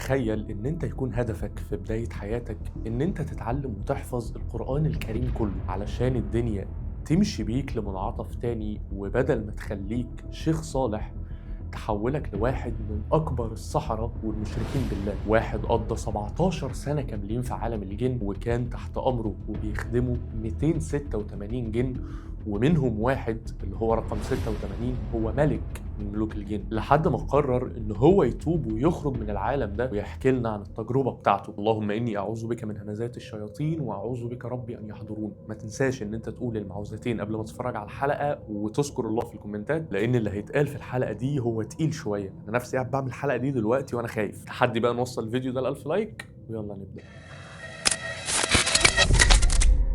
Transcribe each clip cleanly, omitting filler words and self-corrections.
تخيل ان انت يكون هدفك في بداية حياتك ان انت تتعلم وتحفظ القرآن الكريم كله علشان الدنيا تمشي بيك لمنعطف تاني، وبدل ما تخليك شيخ صالح تحولك لواحد من أكبر السحرة والمشركين بالله. واحد قضى 17 سنة كاملين في عالم الجن، وكان تحت أمره وبيخدمه 286 جن، ومنهم واحد اللي هو رقم 86 هو ملك من ملوك الجن، لحد ما قرر ان هو يتوب ويخرج من العالم ده ويحكي لنا عن التجربة بتاعته. اللهم اني اعوذ بك من همزات الشياطين واعوذ بك ربي ان يحضرون. ما تنساش ان انت تقول المعوذتين قبل ما تتفرج على الحلقة وتذكر الله في الكومنتات، لان اللي هيتقال في الحلقة دي هو تقيل شوية. انا نفسي قاعد بعمل الحلقة دي دلوقتي وانا خايف. تحدي بقى نوصل الفيديو ده ل1000 like، ويلا نبدأ.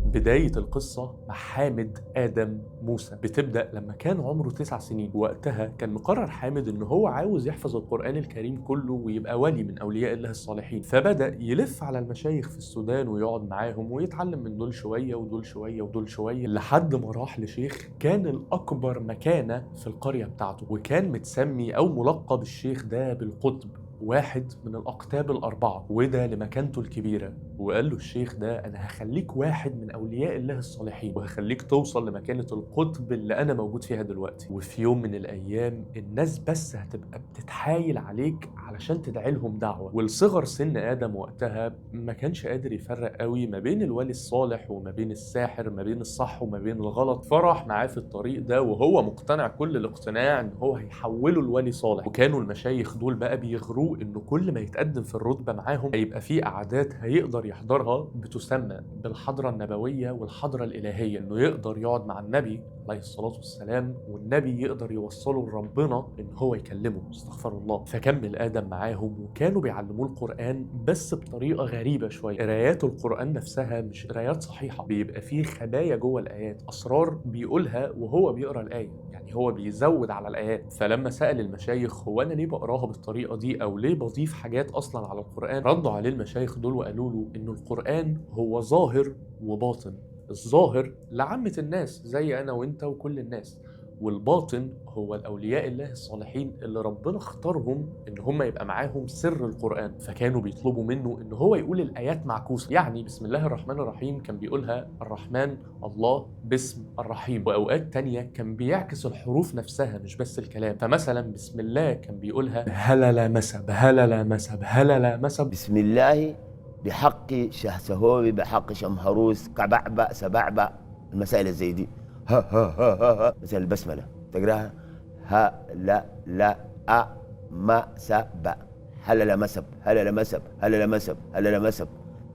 بداية القصة مع حامد آدم موسى بتبدأ لما كان عمره 9 سنين. وقتها كان مقرر حامد إن هو عاوز يحفظ القرآن الكريم كله ويبقى ولي من أولياء الله الصالحين، فبدأ يلف على المشايخ في السودان ويقعد معاهم ويتعلم من دول شوية ودول شوية ودول شوية، لحد ما راح لشيخ كان الأكبر مكانة في القرية بتاعته، وكان متسمي أو ملقب الشيخ ده بالقطب، واحد من الأقطاب الأربعة، وده لمكانته الكبيرة. وقال له الشيخ ده أنا هخليك واحد من أولياء الله الصالحين، وهخليك توصل لمكانة القطب اللي أنا موجود فيها دلوقتي. وفي يوم من الأيام الناس بس هتبقى بتتحايل عليك علشان تدعي لهم دعوة. والصغر سن آدم وقتها ما كانش قادر يفرق قوي ما بين الولي الصالح وما بين الساحر، ما بين الصح وما بين الغلط، فراح معاه في الطريق ده وهو مقتنع كل الاقتناع إن هو هيحوله الولي صالح. وكانوا المشايخ دول بقى بيغروه إنه كل ما يتقدم في الرتبة معاهم هيبقى في قعدات هيقدر يحضرها بتسمى بالحضرة النبوية والحضرة الإلهية، إنه يقدر يقعد مع النبي عليه الصلاة والسلام، والنبي يقدر يوصله لربنا إن هو يكلمه، استغفر الله. فكمل آدم معاهم وكانوا بيعلموه القرآن بس بطريقة غريبة شوية. قرايات القرآن نفسها مش قرايات صحيحة، بيبقى فيه خبايا جوه الآيات، أسرار بيقولها وهو بيقرأ الآية، يعني هو بيزود على الآيات. فلما سأل المشايخ هو أنا ليه بقراها بالطريقة دي أو ليه بضيف حاجات أصلا على القرآن، ردوا عليه المشايخ دول وقالوا له إن القرآن هو ظاهر وباطن. الظاهر لعامة الناس زي أنا وإنت وكل الناس، والباطن هو الأولياء الله الصالحين اللي ربنا اختارهم إن هم يبقى معاهم سر القرآن. فكانوا بيطلبوا منه إن هو يقول الآيات معكوسة، يعني بسم الله الرحمن الرحيم كان بيقولها الرحمن الله باسم الرحيم، وأوقات تانية كان بيعكس الحروف نفسها مش بس الكلام. فمثلا بسم الله كان بيقولها هلا لا مسب هلا لا مسب هلا لا مسب. بسم الله بحق شهسهوبي بحق شمهروس كبعبع سبعبع، المسائل زي دي. ها ها ها ها ها، مثلا البسملة تقراها ها لا لا أ ما س ب، هلا لا مسب هلا لا مسب هلا لا مسب هلا لا مسب،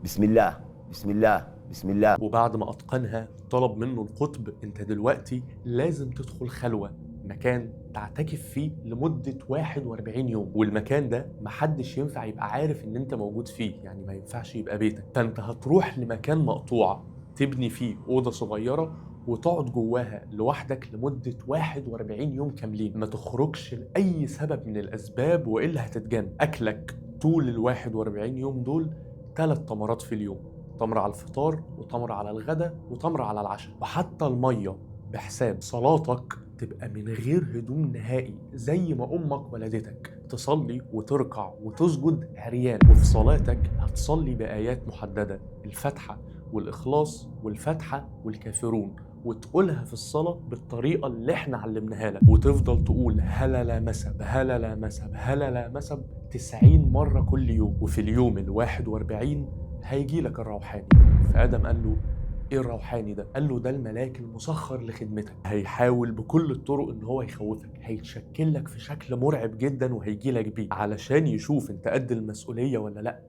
بسم الله بسم الله بسم الله. وبعد ما أتقنها طلب منه القطب أنت دلوقتي لازم تدخل خلوة، مكان تعتكف فيه لمدة 41 يوم، والمكان ده محدش ينفع يبقى عارف إن أنت موجود فيه، يعني ما ينفعش يبقى بيتك. فأنت هتروح لمكان مقطوع تبني فيه أوضة صغيرة وتقعد جواها لوحدك لمدة 41 يوم كاملين، ما تخرجش لأي سبب من الأسباب وإلا هتتجن. أكلك طول ال 41 يوم دول 3 تمرات في اليوم، تمر على الفطار وتمر على الغداء وتمر على العشاء، وحتى المية بحساب. صلاتك تبقى من غير هدوم نهائي زي ما أمك ولدتك، تصلي وتركع وتسجد عريان. وفي صلاتك هتصلي بآيات محددة، الفاتحة والإخلاص والفاتحة والكافرون، وتقولها في الصلاة بالطريقة اللي احنا علمناها لك، وتفضل تقول هلا لا مسب هلا لا مسب هلا لا مسب 90 مرة كل يوم. وفي اليوم ال 41 هيجي لك الروحاني. فآدم قال له ايه الروحاني ده؟ قال له ده الملاك المسخر لخدمتك، هيحاول بكل الطرق ان هو يخوفك، هيتشكل لك في شكل مرعب جدا وهيجي لك بيه علشان يشوف انت قد المسؤولية ولا لا.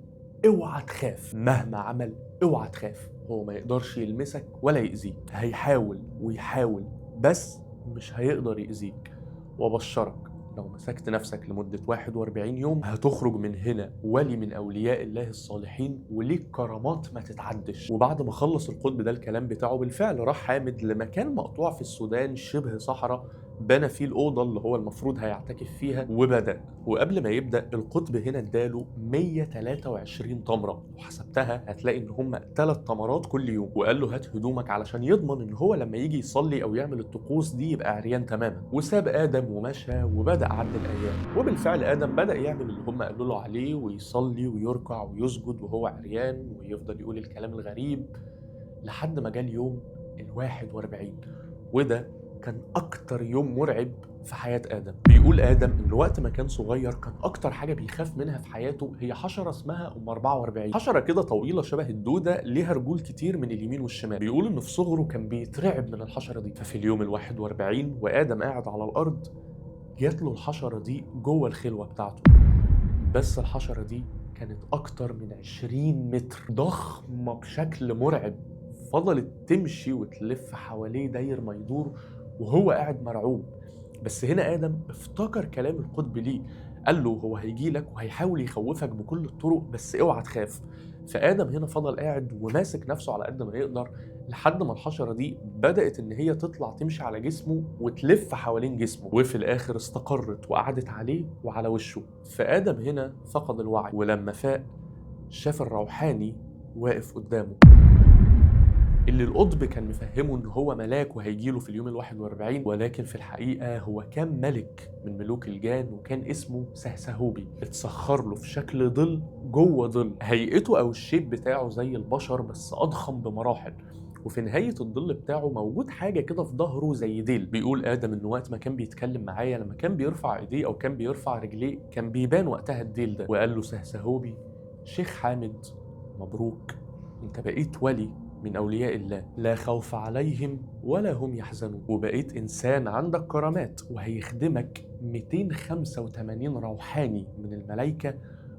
اوعى تخاف مهما عمل، اوعى تخاف، هو ما يقدرش يلمسك ولا يأذيك، هيحاول ويحاول بس مش هيقدر يأذيك. وبشرك لو مسكت نفسك لمدة 41 يوم هتخرج من هنا ولي من أولياء الله الصالحين وليك كرامات ما تتعدش. وبعد ما خلص القطب ده الكلام بتاعه بالفعل راح حامد لمكان مقطوع في السودان شبه صحراء بنى فيه الأوضة اللي هو المفروض هيعتكف فيها وبدأ. وقبل ما يبدأ القطب هنا اداله 123 تمرة، وحسبتها هتلاقي إن هم 3 تمرات كل يوم، وقال له هات هدومك علشان يضمن إن هو لما يجي يصلي أو يعمل الطقوس دي يبقى عريان تماما. وساب آدم ومشى وبدأ عد الأيام، وبالفعل آدم بدأ يعمل اللي هم قالوا له عليه ويصلي ويركع ويسجد وهو عريان ويفضل يقول الكلام الغريب لحد ما جه اليوم 41، وده كان أكتر يوم مرعب في حياة آدم. بيقول آدم إن وقت ما كان صغير كان أكتر حاجة بيخاف منها في حياته هي حشرة اسمها أم 44، حشرة كده طويلة شبه الدودة ليها رجول كتير من اليمين والشمال. بيقول إنه في صغره كان بيترعب من الحشرة دي. ففي اليوم 41 وآدم قاعد على الأرض جات له الحشرة دي جوه الخلوة بتاعته، بس الحشرة دي كانت أكتر من 20 متر، ضخمة بشكل مرعب، فضلت تمشي وتلف حواليه داير ما يدور وهو قاعد مرعوب. بس هنا آدم افتكر كلام القطب ليه، قال له هو هيجي لك وهيحاول يخوفك بكل الطرق بس اوعى تخاف. فآدم هنا فضل قاعد وماسك نفسه على قد ما يقدر لحد ما الحشرة دي بدأت إن هي تطلع تمشي على جسمه وتلف حوالين جسمه، وفي الآخر استقرت وقعدت عليه وعلى وشه. فآدم هنا فقد الوعي، ولما فاق شاف الروحاني واقف قدامه اللي القطب كان مفهمه ان هو ملاك وهيجيله في اليوم 41، ولكن في الحقيقة هو كان ملك من ملوك الجان وكان اسمه سهسهوبي. اتسخر له في شكل ظل جوه ظل، هيئته او الشيب بتاعه زي البشر بس اضخم بمراحل، وفي نهاية الظل بتاعه موجود حاجة كده في ظهره زي ديل. بيقول آدم إن وقت ما كان بيتكلم معايا لما كان بيرفع إيديه أو كان بيرفع رجليه كان بيبان وقتها الديل ده. وقال له سهسهوبي شيخ حامد مبروك، أنت بقيت ولي من أولياء الله، لا خوف عليهم ولا هم يحزنون، وبقيت إنسان عندك كرامات وهيخدمك 285 روحاني من الملائكة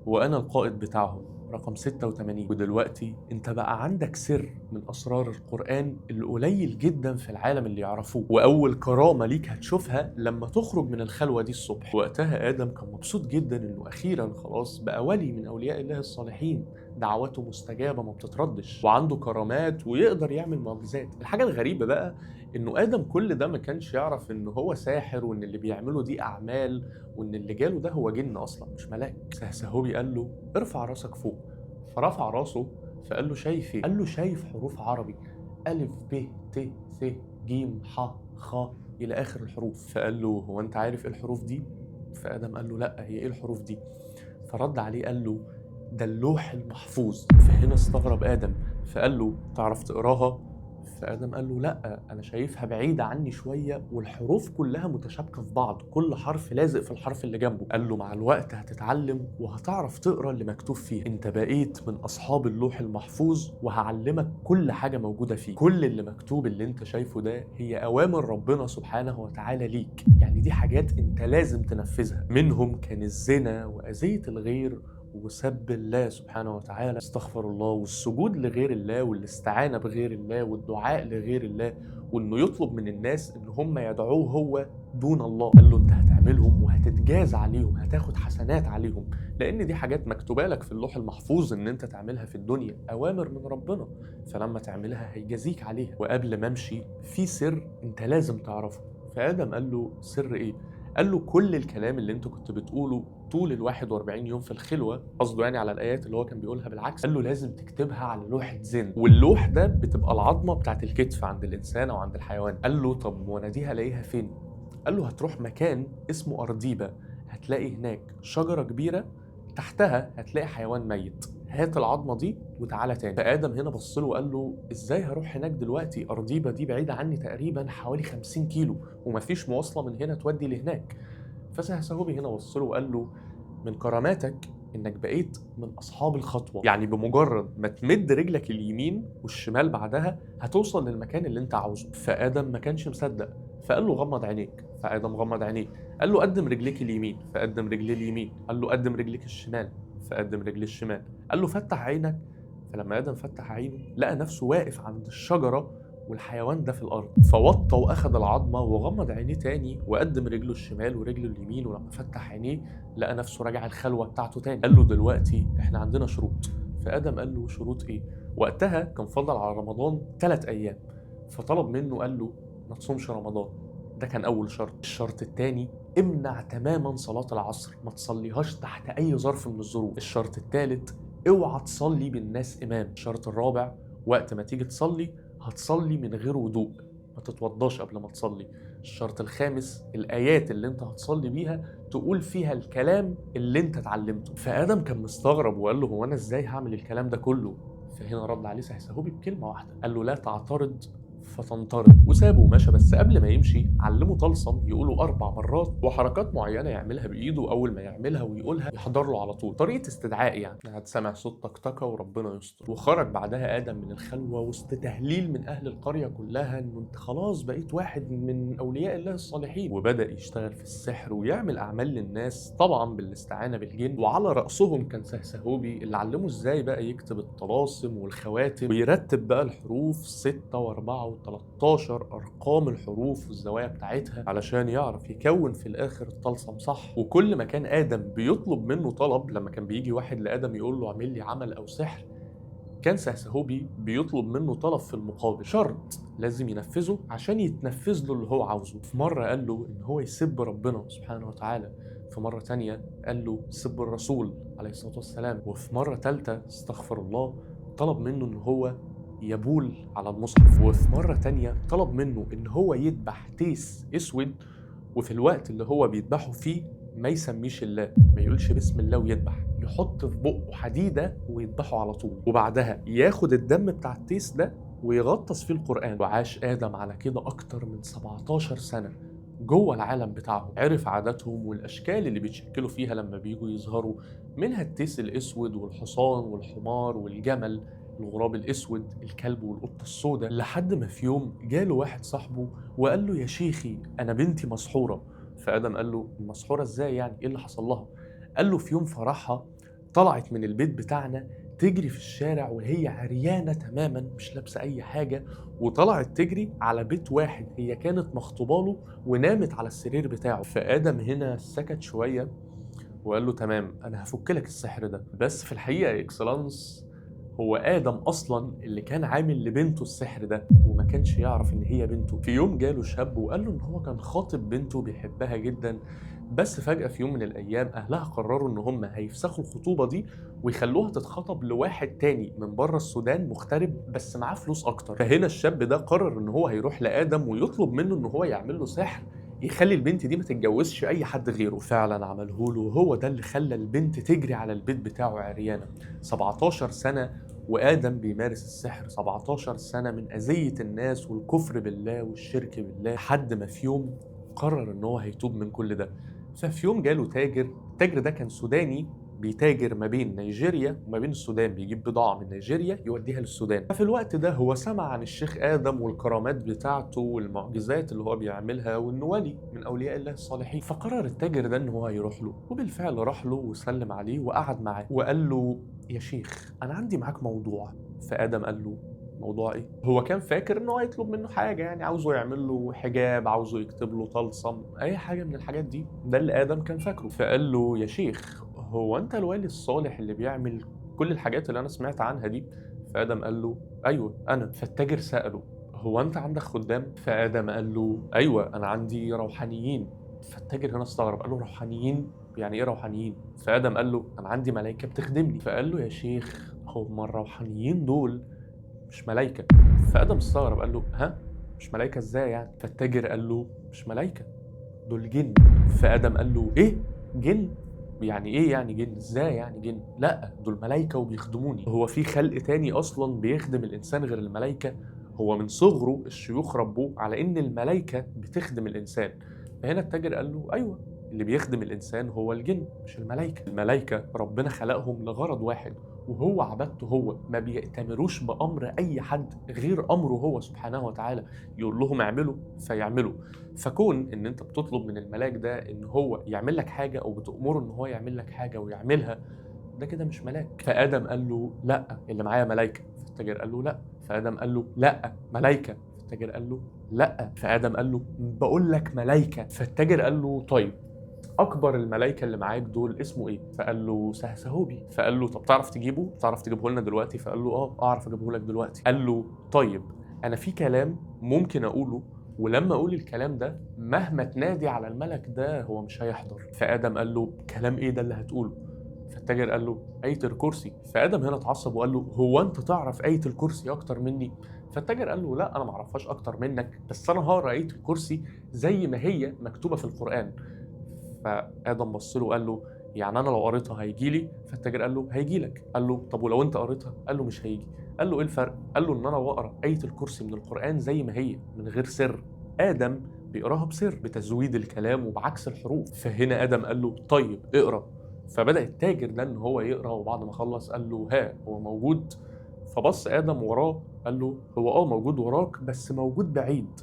وأنا القائد بتاعهم رقم 86. ودلوقتي انت بقى عندك سر من أسرار القرآن اللي قليل جدا في العالم اللي يعرفوه، وأول كرامة ليك هتشوفها لما تخرج من الخلوة دي الصبح. وقتها آدم كان مبسوط جدا إنه أخيرا خلاص بقى ولي من أولياء الله الصالحين، دعوته مستجابة ما بتتردش، وعنده كرامات ويقدر يعمل معجزات. الحاجة الغريبة بقى إنه آدم كل ده ما كانش يعرف إنه هو ساحر وإن اللي بيعمله دي أعمال وإن اللي جاله ده هو جن أصلا مش ملاك. سهسهوبي قال له ارفع راسك فوق، فرفع راسه فقال له شايف ايه؟ قال له شايف حروف عربي ألف ب ت ث ج ح خ إلى آخر الحروف. فقال له هو أنت عارف إيه الحروف دي؟ فآدم قال له لأ، هي إيه الحروف دي؟ فرد عليه قال له ده اللوح المحفوظ. فهنا استغرب آدم فقال له تعرف تقراها؟ فآدم قال له لأ، أنا شايفها بعيدة عني شوية والحروف كلها متشابكة في بعض، كل حرف لازق في الحرف اللي جنبه. قال له مع الوقت هتتعلم وهتعرف تقرأ اللي مكتوب فيه، أنت بقيت من أصحاب اللوح المحفوظ وهعلمك كل حاجة موجودة فيه. كل اللي مكتوب اللي أنت شايفه ده هي أوامر ربنا سبحانه وتعالى ليك، يعني دي حاجات أنت لازم تنفذها. منهم كان الزنا وأذية الغير وسب الله سبحانه وتعالى استغفر الله، والسجود لغير الله والاستعانة بغير الله والدعاء لغير الله، وانه يطلب من الناس ان هم يدعوه هو دون الله. قال له انت هتعملهم وهتتجاز عليهم، هتاخد حسنات عليهم، لان دي حاجات مكتوبة لك في اللوح المحفوظ ان انت تعملها في الدنيا، اوامر من ربنا، فلما تعملها هيجازيك عليها. وقبل ما امشي في سر انت لازم تعرفه. فآدم قال له سر ايه؟ قال له كل الكلام اللي انت كنت بتقوله طول 41 يوم في الخلوة، قصده يعني على الآيات اللي هو كان بيقولها بالعكس، قال له لازم تكتبها على لوحة زن، واللوح ده بتبقى العظمة بتاعت الكتف عند الإنسان أو عند الحيوان. قال له طب وانا دي هلاقيها فين؟ قال له هتروح مكان اسمه أرديبة، هتلاقي هناك شجرة كبيرة تحتها هتلاقي حيوان ميت، هات العظمة دي وتعالى تاني. فآدم هنا بص له وقال له ازاي هروح هناك دلوقتي؟ أرديبة دي بعيدة عني تقريبا حوالي 50 كيلو ومفيش مواصلة من هنا تودي لهناك. فسهسهوبي هنا بص له وقال له من كراماتك انك بقيت من اصحاب الخطوة، يعني بمجرد ما تمد رجلك اليمين والشمال بعدها هتوصل للمكان اللي انت عاوزه. فآدم ما كانش مصدق، فقال له غمض عينيك، فآدم غمض عينيه. قال له قدم رجليك اليمين، فقدم رجليه اليمين. قال له قدم رجليك الشمال، فقدم رجليه الشمال. قال له فتح عينك، فلما آدم فتح عينه لقى نفسه واقف عند الشجرة والحيوان ده في الأرض. فوطى وأخد العظمة وغمض عينيه تاني وقدم رجله الشمال ورجله اليمين، ولما فتح عينيه لقى نفسه راجع الخلوة بتاعته تاني. قال له دلوقتي احنا عندنا شروط. فآدم قال له شروط ايه؟ وقتها كان فضل على رمضان 3 أيام، فطلب منه قال له ما تصومش رمضان، ده كان أول شرط. الشرط الثاني، امنع تماما صلاة العصر، ما تصليهاش تحت أي ظرف من الظروف. الشرط الثالث، اوعى تصلي بالناس إمام. الشرط الرابع، وقت ما تيجي تصلي هتصلي من غير وضوء، ما تتوضاش قبل ما تصلي. الشرط الخامس، الآيات اللي انت هتصلي بيها تقول فيها الكلام اللي انت اتعلمته. فآدم كان مستغرب وقال له هو أنا ازاي هعمل الكلام ده كله؟ فهنا رد عليه سهسهوبي بكلمة واحدة، قال له لا تعترض فتنطرد، وسابه ومشى. بس قبل ما يمشي علمه طلسم يقوله 4 مرات وحركات معينة يعملها بايده، اول ما يعملها ويقولها يحضر له على طول، طريقه استدعاء يعني. هتسمع صوت طقطقة وربنا يستر. وخرج بعدها ادم من الخلوة وسط تهليل من اهل القرية كلها انه انت خلاص بقيت واحد من اولياء الله الصالحين، وبدا يشتغل في السحر ويعمل اعمال للناس طبعا بالاستعانه بالجن، وعلى راسهم كان سهسهوبي اللي علمه ازاي بقى يكتب الطلاسم والخواتم ويرتب بقى الحروف 6 و4 و13 ارقام الحروف والزوايا بتاعتها علشان يعرف يكون في الاخر الطلسم صح. وكل ما كان ادم بيطلب منه طلب، لما كان بيجي واحد لادم يقول له اعمل لي عمل او سحر، كان سهسهوبي بيطلب منه طلب في المقابل، شرط لازم ينفذه عشان يتنفذ له اللي هو عاوزه. في مرة قال له إن هو يسب ربنا سبحانه وتعالى، في مرة تانية قال له سب الرسول عليه الصلاة والسلام، وفي مرة تالتة استغفر الله طلب منه إن هو يبول على المصحف، وفي مرة تانية طلب منه إن هو يذبح تيس أسود، وفي الوقت اللي هو بيذبحه فيه ما يسميش الله، ما يقولش بسم الله ويذبح، يحط في بقه حديدة ويذبحه على طول، وبعدها ياخد الدم بتاع التيس ده ويغطس فيه القرآن. وعاش آدم على كده أكتر من 17 سنة جوه العالم بتاعهم، عرف عاداتهم والأشكال اللي بيتشكلوا فيها لما بيجوا يظهروا، منها التيس الأسود والحصان والحمار والجمل، الغراب الأسود، الكلب والقطة السوداء. لحد ما في يوم جاله واحد صاحبه وقال له يا شيخي أنا بنتي مسحورة. فآدم قال له مسحورة إزاي يعني؟ إيه اللي حصل لها؟ قال له في يوم فرحها طلعت من البيت بتاعنا تجري في الشارع وهي عريانة تماما، مش لابسة أي حاجة، وطلعت تجري على بيت واحد هي كانت مخطوبة له ونامت على السرير بتاعه. فآدم هنا سكت شوية وقال له تمام أنا هفك لك السحر ده. بس في الحقيقة يا إكسلانس، هو آدم أصلا اللي كان عامل لبنته السحر ده وما كانش يعرف إن هي بنته. في يوم جاله شاب وقال له إن هو كان خاطب بنته بيحبها جدا، بس فجأة في يوم من الأيام أهلها قرروا إن هم هيفسخوا الخطوبة دي ويخلوها تتخطب لواحد تاني من بره السودان مغترب بس معاه فلوس أكتر. فهنا الشاب ده قرر إن هو هيروح لآدم ويطلب منه إن هو يعمل له سحر يخلي البنت دي ما تتجوزش اي حد غيره. فعلا عمله له، وهو ده اللي خلى البنت تجري على البيت بتاعه عريانه. 17 سنة وادم بيمارس السحر، 17 سنة من اذيه الناس والكفر بالله والشرك بالله، لحد ما في يوم قرر ان هو هيتوب من كل ده. ففي يوم جاله تاجر، التاجر ده كان سوداني بيتاجر ما بين نيجيريا وما بين السودان، بيجيب بضاعة من نيجيريا يوديها للسودان. ففي الوقت ده هو سمع عن الشيخ آدم والكرامات بتاعته والمعجزات اللي هو بيعملها وإنه ولي من أولياء الله الصالحين. فقرر التاجر ده إن هو هيروح له، وبالفعل راح له وسلم عليه وقعد معاه وقال له يا شيخ أنا عندي معاك موضوع. فآدم قال له موضوع ايه؟ هو كان فاكر انه هيطلب منه حاجة، يعني عاوزه يعمل له حجاب، عاوزه يكتب له طلسم، اي حاجة من الحاجات دي، ده اللي ادم كان فاكره. فقال له يا شيخ هو انت الوالي الصالح اللي بيعمل كل الحاجات اللي انا سمعت عنها دي؟ فادم قال له ايوه انا. فالتاجر ساله هو انت عندك خدام؟ فادم قال له ايوه انا عندي روحانيين. فالتاجر هنا استغرب، قال له روحانيين؟ يعني ايه روحانيين؟ فادم قال له انا عندي ملائكة بتخدمني. فقال له يا شيخ هم الروحانيين دول مش ملايكة. فآدم استغرب قال له ها مش ملايكة ازاي يعني؟ فالتاجر قال له مش ملايكة دول جن. فآدم قال له ايه جن؟ يعني ايه يعني جن؟ ازاي يعني جن؟ لا دول ملايكة وبيخدموني. هو في خلق تاني اصلا بيخدم الانسان غير الملايكة؟ هو من صغره الشيوخ ربوه على ان الملايكة بتخدم الانسان. فهنا التاجر قال له ايوه اللي بيخدم الانسان هو الجن مش الملايكة. الملايكة ربنا خلقهم لغرض واحد وهو عبادته هو، ما بيأتمروش بأمر أي حد غير أمره هو سبحانه وتعالى، يقول لهم اعملوا فيعملوا. فكون إن أنت بتطلب من الملاك ده إن هو يعمل لك حاجة أو بتأمره إن هو يعمل لك حاجة ويعملها، ده كده مش ملاك. فآدم قال له لا اللي معايا ملايكة. فالتاجر قال له لا. فآدم قال له لا ملايكة. فالتاجر قال له لا. فآدم قال له بقول لك ملايكة. فالتاجر قال له طيب اكبر الملائكة اللي معاك دول اسمه ايه؟ فقال له سهسهوبي. فقال له طب تعرف تجيبه؟ تعرف تجيبه لنا دلوقتي؟ فقال له اه اعرف اجيبه لك دلوقتي. قال له طيب انا في كلام ممكن اقوله ولما اقول الكلام ده مهما تنادي على الملك ده هو مش هيحضر. فادم قال له كلام ايه ده اللي هتقوله؟ فالتاجر قال له آية الكرسي. فآدم هنا اتعصب وقال له هو أنت تعرف آية الكرسي أكتر مني؟ فالتاجر قال له لا أنا ما أعرفهاش أكتر منك، بس أنا هقرأ آية الكرسي زي ما هي مكتوبة في القرآن. فآدم بص له وقال له يعني أنا لو قريتها هيجي لي؟ فالتاجر قال له هيجي لك. قال له طب ولو أنت قريتها؟ قال له مش هيجي. قال له إيه الفرق؟ قال له إن أنا بقرأ آية الكرسي من القرآن زي ما هي من غير سر، آدم بيقراها بسر بتزويد الكلام وبعكس الحروف. فهنا آدم قال له طيب اقرأ. فبدأ التاجر ده إن هو يقرأ، وبعد ما خلص قال له ها هو موجود؟ فبص آدم وراه قال له هو موجود وراك بس موجود بعيد.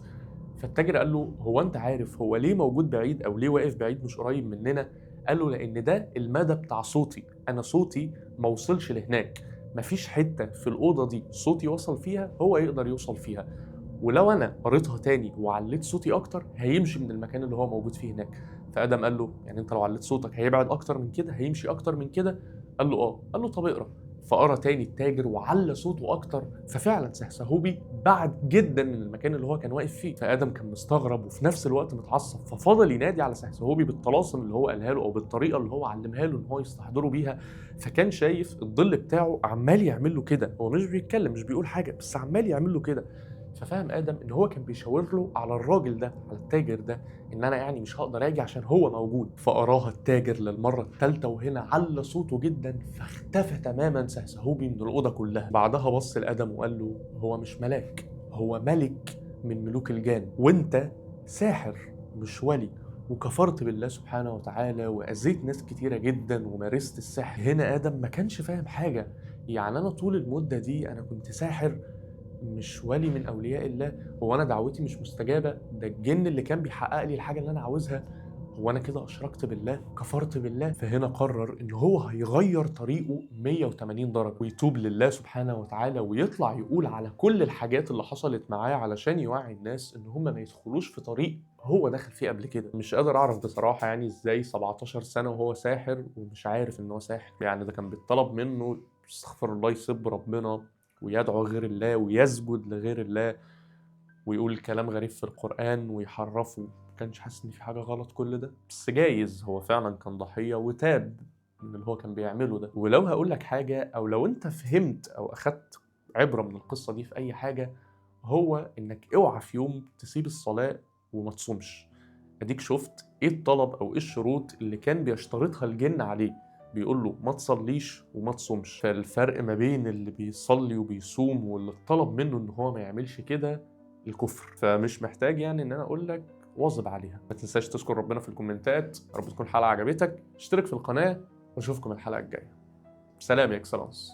فالتاجر قال له هو أنت عارف هو ليه موجود بعيد أو ليه واقف بعيد مش قريب مننا؟ قال له لأن ده المدى بتاع صوتي، أنا صوتي ما وصلش لهناك، مفيش حتة في الأوضة دي صوتي وصل فيها هو يقدر يوصل فيها، ولو أنا قريتها تاني وعليت صوتي أكتر هيمشي من المكان اللي هو موجود فيه هناك. فآدم قال له يعني أنت لو عليت صوتك هيبعد أكتر من كده، هيمشي أكتر من كده؟ قال له آه. قال له طب اقرأ. فقرا تاني التاجر وعلى صوته اكتر، ففعلا سهسهوبي بعد جدا من المكان اللي هو كان واقف فيه. فادم كان مستغرب وفي نفس الوقت متعصب، ففضل ينادي على سهسهوبي بالطلاسم اللي هو قالها له او بالطريقة اللي هو علمها له ان هو يستحضره بيها. فكان شايف الظل بتاعه عمال يعمل له كده، هو مش بيتكلم مش بيقول حاجة بس عمال يعمل له كده. ففهم ادم ان هو كان بيشاور له على الراجل ده، على التاجر ده، ان انا يعني مش هقدر اجي عشان هو موجود. فقراها التاجر للمرة الثالثة وهنا على صوته جدا فاختفى تماما سهسهوبي من الاوضة كلها. بعدها بص لادم وقال له هو مش ملاك، هو ملك من ملوك الجان، وانت ساحر مش ولي، وكفرت بالله سبحانه وتعالى واذيت ناس كتيرة جدا ومارست السحر. هنا ادم ما كانش فاهم حاجة، يعني انا طول المدة دي انا كنت ساحر مش ولي من اولياء الله، هو انا دعوتي مش مستجابة؟ ده الجن اللي كان بيحقق لي الحاجة اللي انا عاوزها، هو انا كده اشركت بالله، كفرت بالله؟ فهنا قرر ان هو هيغير طريقه 180 درجه ويتوب لله سبحانه وتعالى، ويطلع يقول على كل الحاجات اللي حصلت معاه علشان يوعي الناس ان هم ما يدخلوش في طريق هو دخل فيه قبل كده. مش قادر اعرف بصراحة يعني ازاي 17 سنة وهو ساحر ومش عارف ان هو ساحر، يعني ده كان بيطلب منه استغفر الله يسب ربنا ويدعو غير الله ويسجد لغير الله ويقول كلام غريب في القرآن ويحرفه، ما كانش حاسس إن في حاجة غلط كل ده، بس جايز هو فعلا كان ضحية وتاب من اللي هو كان بيعمله ده. ولو هقول لك حاجة أو لو أنت فهمت أو أخدت عبرة من القصة دي في أي حاجة، هو إنك اوعى في يوم تسيب الصلاة وما تصومش. أديك شفت إيه الطلب أو إيه الشروط اللي كان بيشترطها الجن عليه، بيقول له ما تصليش وما تصومش. فالفرق ما بين اللي بيصلي وبيصوم واللي اتطلب منه ان هو ما يعملش كده الكفر. فمش محتاج يعني ان انا اقول لك واظب عليها. ما تنساش تذكر ربنا في الكومنتات، يا رب تكون الحلقة عجبتك، اشترك في القناة واشوفكم الحلقة الجاية. سلام يا اكسلانس.